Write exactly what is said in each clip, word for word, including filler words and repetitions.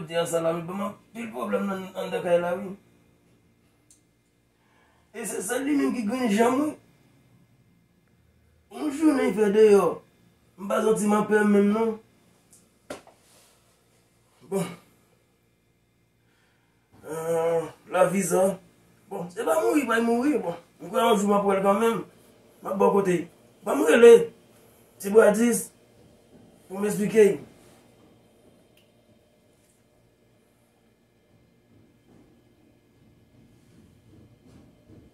Te ansanm la, wi, ban m anpil pwoblèm nan anndan kay la, wi. E se sèl li menm ki grenn janm, wi. Yon jounen fè deyò. M pa santi m anpè menm, non. Bon. Ah, lavi sa. Bon, se pa mouri, pa mouri. Bon, m kwè yon jou m ap wè l kanmenm. M ap bò kote. Ban m rele Ti Bradis pou m esplike.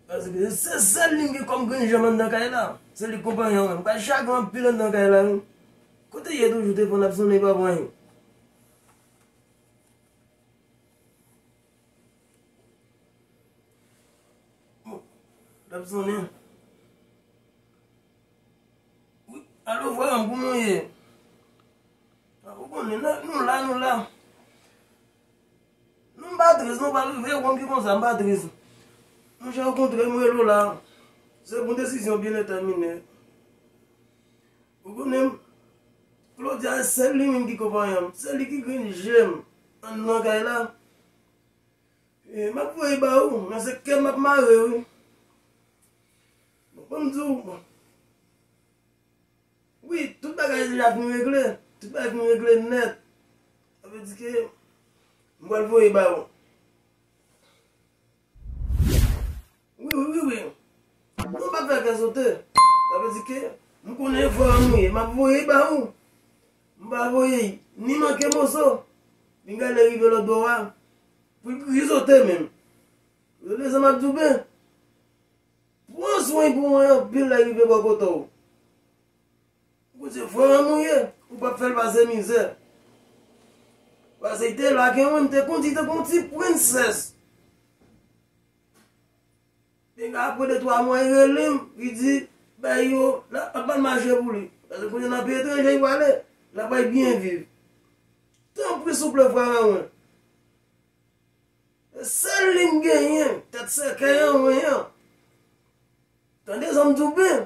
Paske se sèl li m gen kòm grenn janm anndan kay la. Se li k konpranyen mwen. M ka chagren anpil anndan kay la, wi. Kote ye toujou telefòn ap sonnen pa pran. Bon, l ap sonnen. Wi, alo, frè m, kouman w ye? A, ou konnen, nou, nou la, nou la. Nou, m pa tris, nou pa rive, ou konn ki konsa, m pa tris. Monchè, okontrè, m rele w la. Se pou desizyon byen detèmine. Ou konnen m, Claudia, se sèl li menm ki konpayè m. Se li ki grenn je m anndan kay la. E, m ap voye ba ou, men se kè m ap mare, wi. Bon, ban m di w, bon. Wi, tout bagay deja fin regle. Tout bagay fin regle nèt. Sa vle di ke m pral voye ba ou. Wi, wi, wi, wi. Non, m p ap fè kè sote. Sa vle di ke m konnen fò an nou ye. M ap voye ba ou. M pa voye ni manke moso. Pinga lè rive lòt bò a. Pou l grizote menm. Yo lè sa m ap di w ben. Pran swen pou mwen anpil lè rive bò kote w. Ou se frè an mwen ye, ou p ap fè l pase mizè. Paske l te lage mwen, m te kondi tankou yon ti prensès. Pinga apre de twa mwa, li rele m, li di, bay yo, l ap mal mache pou li. Paske kounye a nan peyi etranje li prale, l ap bay byen viv. Tanpri souple frè an mwen. Se sèl li m genyen, tèt sèkèy an mwen an. Tande sa m di w byen.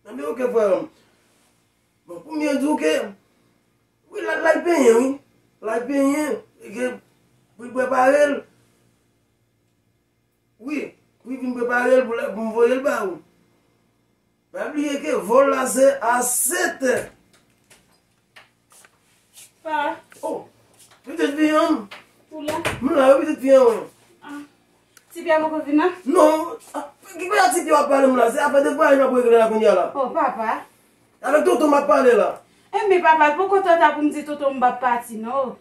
Tande, oke, frè m. Bon, pou m byen di w ke, wi, l al, l al penyen, wi. L al penyen, e ke pou l prepare l. Wi, pou l vin prepare l pou l, pou m voye l ba ou. Pa bliye ke vòl la se a sèt è. Pa. Oh, pitit fi an m. Ou la? M la, wi, pitit fi an mwen. Ah. Ti Pya poko vin la? Non. Ah, ki kote Ti Pya w ap pale m la? Se afè de vwayaj m ap regle la kounye a la. Oh, papa. Avèk tonton m ap pale la. Enben, papa, poko twò ta pou m di tonton m m ap pati, non.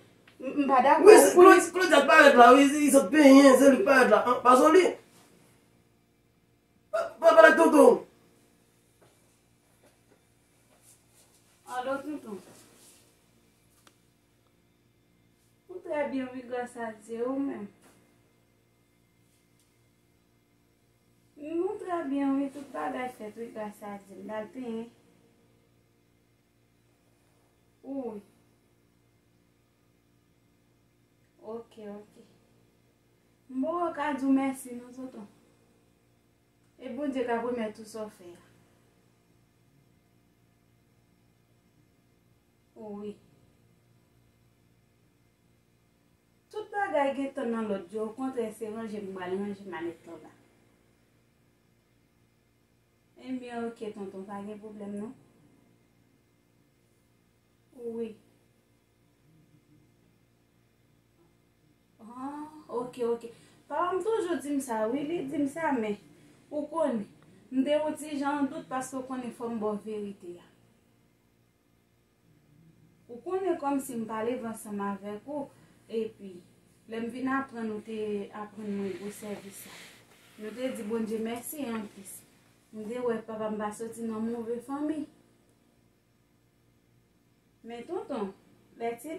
M, m pa dakò. Wi, se Claude, Claude ap parèt la, wi, li sot penyen, se li k parèt la. An, pa sou li. Pa, pa pale ak tonton. Alo, tonton. Ou trè byen, wi, gras a Dye, ou menm? Nou trè byen, wi, tout bagay fèt, wi, gras a Dye. M t al penyen. Wi. Oke, oke. M poko ka di w mèsi non, tonton. E Bondye k ap remèt ou sa w fè a. Wi. Tout bagay gen tan nan lòd yo, okontrè se ranje m pral ranje m al etan la. Ebyen, oke, tonton, pa gen pwoblèm, non. Wi. Ah, oke, oke. Papa m toujou di m sa, wi, li di m sa, men ou konnen, m te yon ti jan an dout paske w konnen fò m ba w verite a. Ou konnen kòmsi m pa leve ansanm avèk ou, epi lè m vin aprann ou te aprann mwen gwo sèvis sa. Nou te di Bondye mèsi anplis. M te wè papa m pa soti nan move fanmi. Men tonton, Bètin,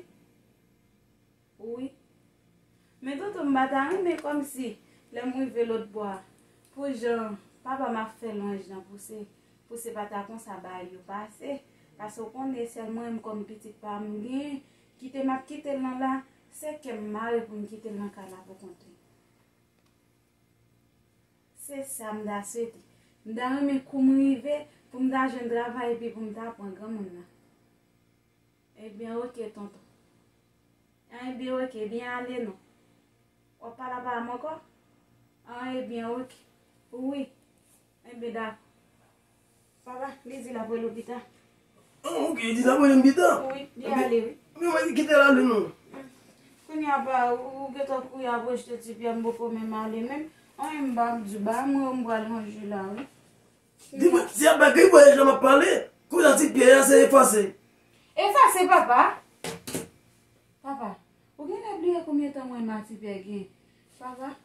wi. Men tonton, m pa ta renmen kòmsi lè m rive lòt bò a, pou jan papa m ap fè lwanj nan, pou se, pou se pa ta konsa bagay yo pase, paske w konnen sèl mwen menm kòm pitit pa m genyen, kite m ap kite l nan la, se kè m mare pou m kite l nan kay la pou kont li. Se sa m ta swete. M ta renmen kou m rive pou m ta jwenn travay epi pou m ta pran granmoun nan. Ebyen, oke, tonton. Ebyen, oke, byen ale non. W ap pale a paran m ankò? An, ebyen, oke. Wi. Enben, dakò. Papa, li di l ap rele w pita. Ah, oke, li di l ap rele m pita? Wi, li ale, wi. Men mwen kite l ale non. Kounye a pa, ou, ou gentan kouri ap rejte Ti Pyè, m poko menm ale menm. Anyen m pa ap di w, ba mwen, m pral ranje la, wi. Di mwen, se ap bagay vwayaj la m ap pale. Kounye a Ti Pyè a se efase. Efase, papa? Papa, ou genlè bliye konbyen tan mwen menm a Ti Pyè gen? Papa?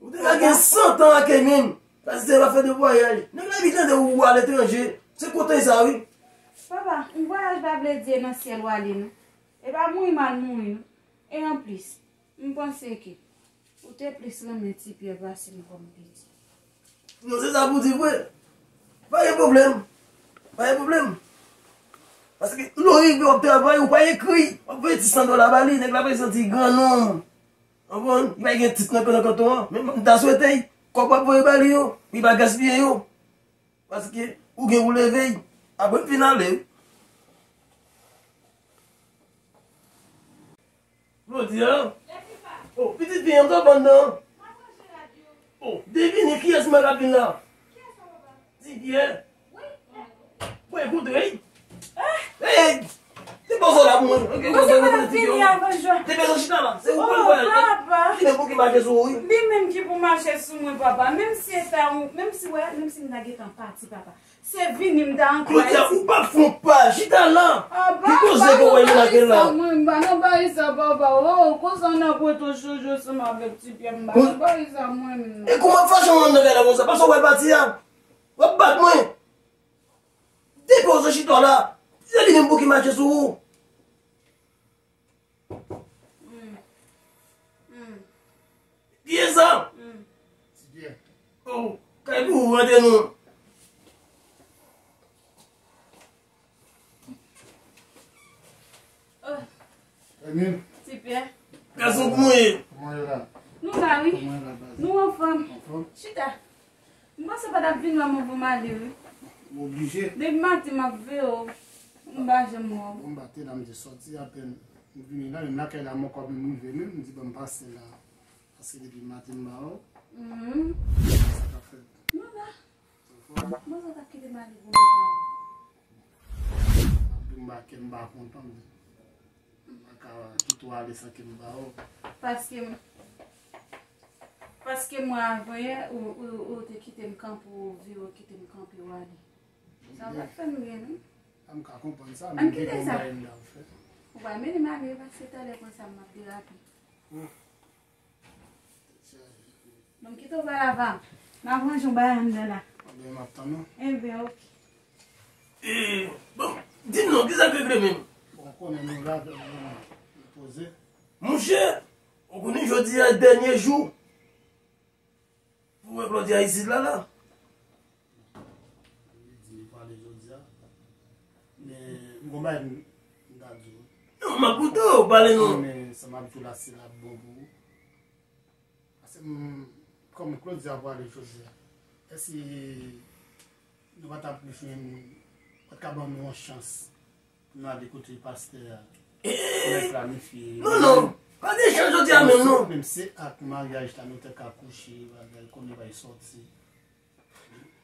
Ou te ka gen san tan ak Emine. Paske se pa fè de vwayaj. Nèg la vin tande ou aletranje. Se kote sa, wi. Papa, yon vwayaj pa vle di e nan syèl w ale, non. E pa mouri m al mouri, non. E anplis, m panse ke ou te plis renmen Ti Pyè pase m kòm piti. Non, se sa pou di vre. Pa gen pwoblèm. Pa gen pwoblèm. Paske lè w rive w ap travay, ou pa ekri. W ap voye ti san dola ba li, nèg la pa santi gran nonm. Konprann? Li pa gen tit nan, nan kanton an. Men m ta swete l, kòb w ap voye ba li yo, li pa gaspiye yo. Paske ou gen pou leve l. Apre m fin ale. Claudia. Oh, pitit fi an, m t ap anndan. Oh, devine kiyès mwen k ap vin la? Ti Pyè. Mwen kontre l. Hey! Depoze w la pou mwen. Ok, depoze w la pou mwen, Ti Pyè. Depoze w chita la. Se ou k pral vwayaj la. Li menm pou ki mache sou ou, wi. Li menm ki pou mache sou mwen, papa. Menm si e ta ou, menm si, wè, menm si m ta gentan pati, papa. Se vini m ta anklè. Claudia, ou p ap fè yon pa, chita la. Ki koze ke w wè yo lage la? Mwen, m pa nan bagay sa, papa. Oh, konsa n ap rete chanje ansanm avèk Ti Pyè, m pa nan bagay sa, mwen menm. E kòman fache w nan kay la konsa? Paske w wè pati a. W ap bat mwen. Depoze chita la. Se li menm pou ki mache sou ou. Kiyès sa? Ti Pyè. Oh, kay pou ou, rantre non. Emine. Ti Pyè. Gason pou mwen ye. Kòman yo la? Nou la, wi. Kòman yo la, baz? Nou anfòm. Anfòm? Chita. M panse w pa t ap vin wè m anvan m ale, wi. M oblije. Depi maten m ap veye w, m pa janm wè w. Bon, m pa te la, m te sòti apèn. M vini la, menm lakay la, m ankò menm rive menm, m di, "Bon, m pase la." Paske depi maten m pa wè w. Mhm. Sa k ap fèt? Nou la. Anfòm? Bon, sa t ap kite m ale pou m pa wè w. Ap di m pa kè m pa kontan, men. M pa ka kite w ale san ke m ba w. Paske m, paske mwen avan yè, ou, ou, ou te kite m kanpe, ou vire, ou kite m kanpe, ou ale. Sa pa t fè m byen, non. A, m ka konprann sa, men m gen yon bagay m ba w fè. Ou pa mennen m ale, paske talè konsa m ap derape. Bon, kite w pale avè m. M ap ranje yon bagay anndan la. Ebyen, m ap tann ou. Ebyen, oke. E, bon, di m non, kisa k regle menm? Bon, konnen nou la, nou poze. Monchè, ou konnen jodi a dènye jou pou wè Claudia isit la, la. Li di li pale jodi a. Men, m gon bagay m, m ta di w. Non, m ap koute w, pale non. Men, sa m ap di w la, si l ap bon pou ou. Paske m, kòm Claudia pwale jodi a, èske nou pa t ap jwenn, pa t ka ban nou yon chans pou n ale kote pastè a, pou n planifye? Non, non, pa gen chans jodi a menm, non. Menm se ak maryaj la nou te ka kouche, bagay, konnen bay sòti.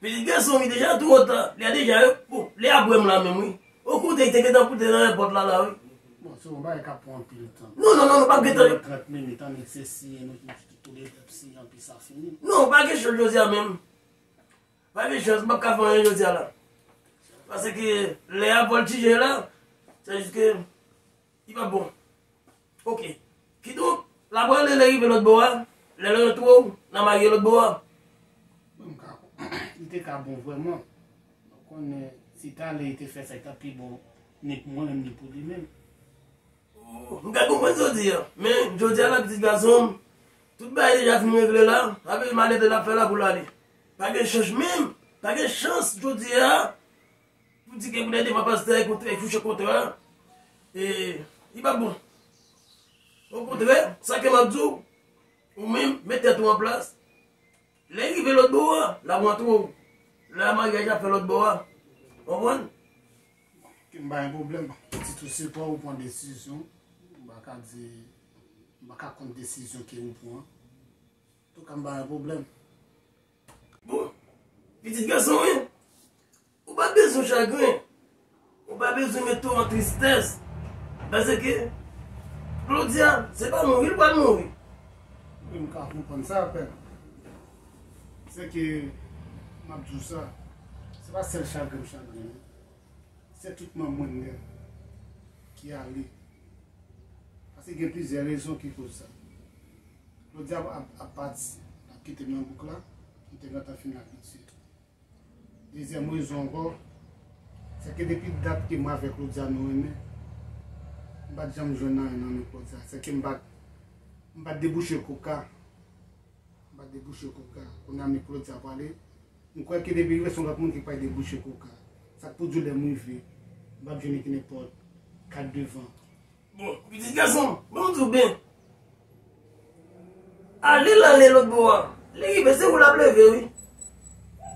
Pitit gason wi, deja twò ta. Li a deja, bon, li apre m la menm, wi. Ou koute, li te gentan koute nan èpòt la, la, wi. Bon, se yon bagay k ap pran anpil tan. Non, non, non, non, p ap gen tan. Trant minit, annik se siyen, nou, nou tou lè ap siyen, anpi sa fini. Non, pa gen chans jodi a menm. Pa gen chans, m p ap ka fè anyen jodi a la. Paske lè a vòltije la, se jis ke li p ap bon. Oke. Kidonk, l ap rele lè rive lòt bò a, lè l rantre w, n a marye lòt bò a. Mwen, m ka, li te ka bon vrèman. Ou konnen, si talè li te fè sa, li t ap pi bon, ni pou mwen menm, ni pou li menm. Oh, m ka konprann sa w di a. Men, jodi a la, pitit gason m, tout bagay deja fin regle la, avè malete l ap fè la pou l ale. Pa gen chans menm, pa gen chans jodi a, pou di ke pou lè devan pastè e kontre, e fouche kontra, e, li p ap bon. Okontrè, sa ke m ap di w, ou menm, met tèt ou an plas. Lè rive lòt bò a, l ap rantre w. Lè a maryaj ap fè lòt bò a. Konprann? Ke m pa gen pwoblèm. Pitit ou se pa ou pran desizyon. M pa pa ka di, m pa ka konn desizyon ke ou pran. Antouka, m pa gen pwoblèm. Bon, pitit gason, wi. Ou pa bezwen chagren. Ou pa bezwen mete w an tristès. Paske Claudia, se pa mouri, li pral mouri. Wi, m ka konprann sa, pè. Se ke m ap di w sa, se pa sèl chagren m chagren, non. Se tout manman nèt ki ale. Paske gen plizyè rezon ki koz sa. Claudia ap, ap, ap pati, l ap kite m nan bouk la, m te gentan fin abitye. Dezyèm rezon ankò, se ke depi dat ke mwen avèk Claudia nou renmen, m pa t janm jwenn anyen nan men Claudia. Se ke m pa t, m pa t debouche koka. M pa t debouche koka. Kounye a men Claudia prale. M kwè ke depi rive se yon lòt moun ki pral debouche koka. Sa k pou di w lè m rive, m p ap jwenn ki nenpòt kat devan. Bon, pitit gason, bon, m di w byen. Ale l ale lòt bò a. Li rive, se ou l ap leve, wi.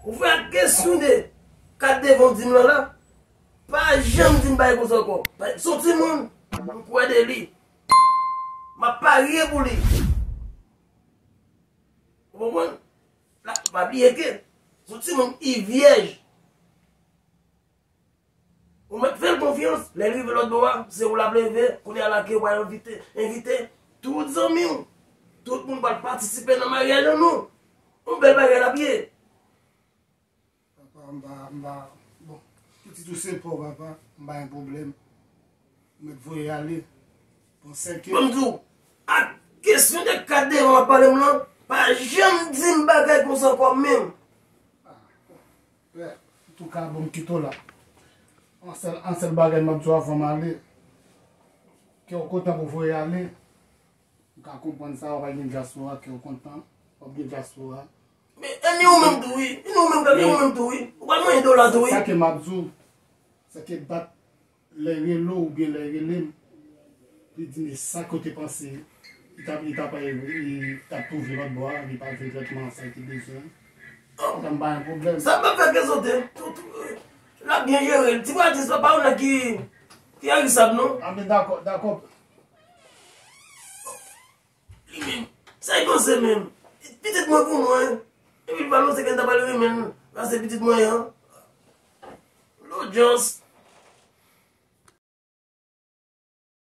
Ou fè ak kesyon de kat devan w di m lan la. Pa janm di m bagay konsa ankò. Se yon timoun, m kwè de li. M ap parye pou li. Ou konprann? La, pa bliye ke se yon timoun, li vyèj. Ou mèt fè l konfyans. Lè l rive lòt bò a, se ou l ap leve. Kounye a la ke w pral envite, envite tout zanmi w. Tout moun pral patisipe nan maryaj an nou. Yon bèl bagay l ap ye. Papa, m pa, m pa, bon, pitit ou se pa w, papa, m pa gen pwoblèm. Ou mèt voye ale. Bon, sèke. Bon, m di w, ak kesyon de kat devan w ap pale m lan, pa janm di m bagay konsa ankò menm. Ah, bon. Frè, antouka, bon, m kite w la. Yon sèl, yon sèl bagay m ap di w avan m ale. Kè w kontan pou voye ale. M ka konprann sa, w ap gen dyaspora, kè w kontan, w ap gen dyaspora. Men, e ni ou menm tou, wi. E ni ou menm, e ni ou menm tou, wi. Ou pral manyen dola tou, wi. Sa ke m ap di w, se ke bat lè rele w oubyen lè rele m, li di m sa ke w te panse, li t ap, li t ap, li t ap twouve lòt bò a, li pa jwenn trètman sa l te bezwen. Oh. Sa m pa gen pwoblèm. Sa m ap fè ke sote. Tout, tout, l ap byen jere. Ti Pradis la pa yon nèg ki, ki arisab, non. A, men dakò, dakò. Li menm, sa l panse menm? Pitit mwen pou mwen. Epi l pa panse ke l ta pral renmen l pase pitit mwen an. Lodyans.